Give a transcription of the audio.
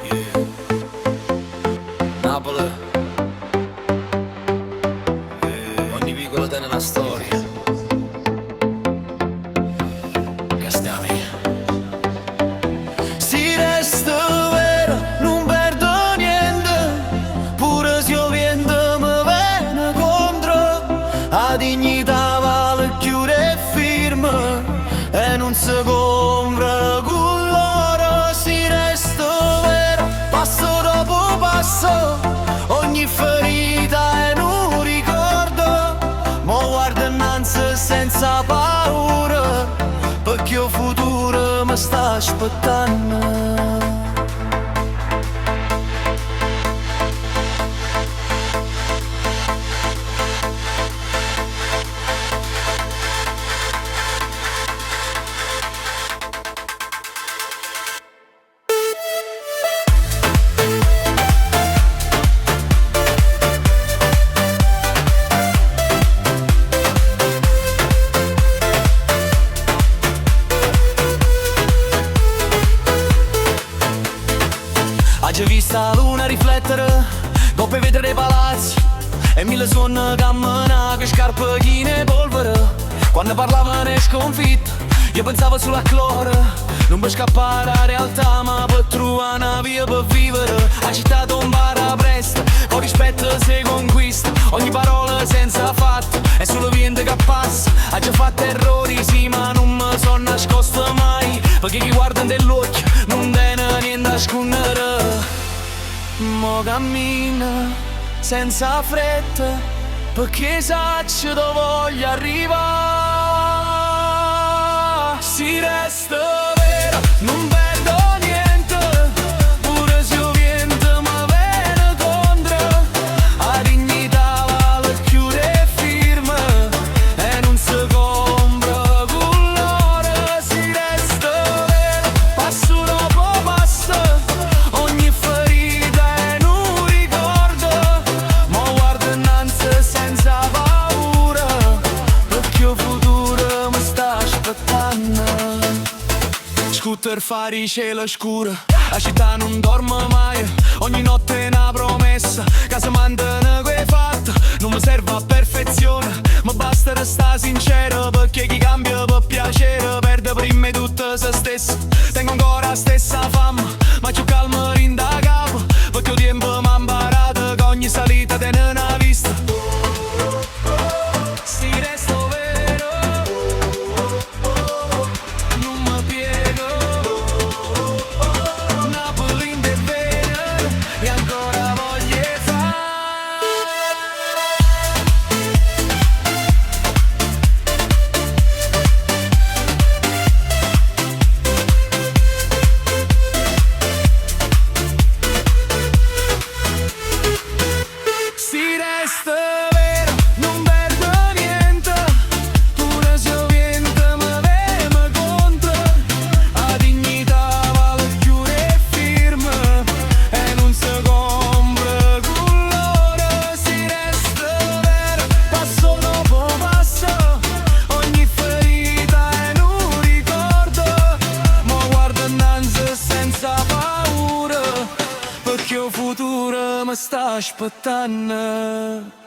Yeah. Napule. Ogni vicolo tene 'na storia. Chesta è 'a mia. Si resto overo, nun perdo niente, pure si 'o viento mi viene contro, 'a dignità vale cchiù d' 'e firme e nun si compra cu l'oro. Si resto overo, passo dopo passo, ogni ferita è nu ricordo, mo guardo annanze senza paura, perché 'o futuro mi sta aspettando. Aggio visto 'a luna riflettere 'Ngopp' 'e vetri d' 'e palazzi E mille suonne cammenà Che scarpe chine 'e polvere Quando parlavano 'e sconfitta Io pensavo solo a cloro Nun per scappare dalla realtà Ma per trovare una via per vivere 'A città t'mpara presto Con rispetto si conquista Ogni parola senza fatto È solo viento che passa Aggio fatto errori, sì, ma nun me so nascosto mai Perché chi guarda nell'occhio Non tiene niente a nascondere Mo cammino senza fretta Perché saccio dove voglio arrivare Si resto overo, nun perdo niente Pure se 'o viento mi viene contro 'A dignità vale cchiù d' 'e firme E nun si compra cu l'oro Si resto overo, passo dopo passo Ogni ferita è un ricordo Mo guardo innanzi senza paura Perché 'o futuro mi sta aspettando Scooter fari cielo scuro 'A città non dorme mai Ogni notte è una promessa Che si mantiene quei fatti Non mi serve a perfezione Ma basta restare sincero Perché chi cambia per piacere Perde prima di tutto se stesso Tengo ancora la stessa fame Ma più calma dint' 'a capa Perché 'o tiempo m'ha imparato Che ogni salita tiene una vista Si resto overo Nun me piego Napoli in de vene E ancora voglio fa. Si resto overo, nun perdo niente Pure se 'o viento mi viene contro 'A dignità vale cchiù d' 'e firme E nun si compra cu l'oro Si resto overo, passo dopo passo Ogni ferita è un ricordo Mo guardo innanzi senza paura Perché 'o futuro mi sta aspettando.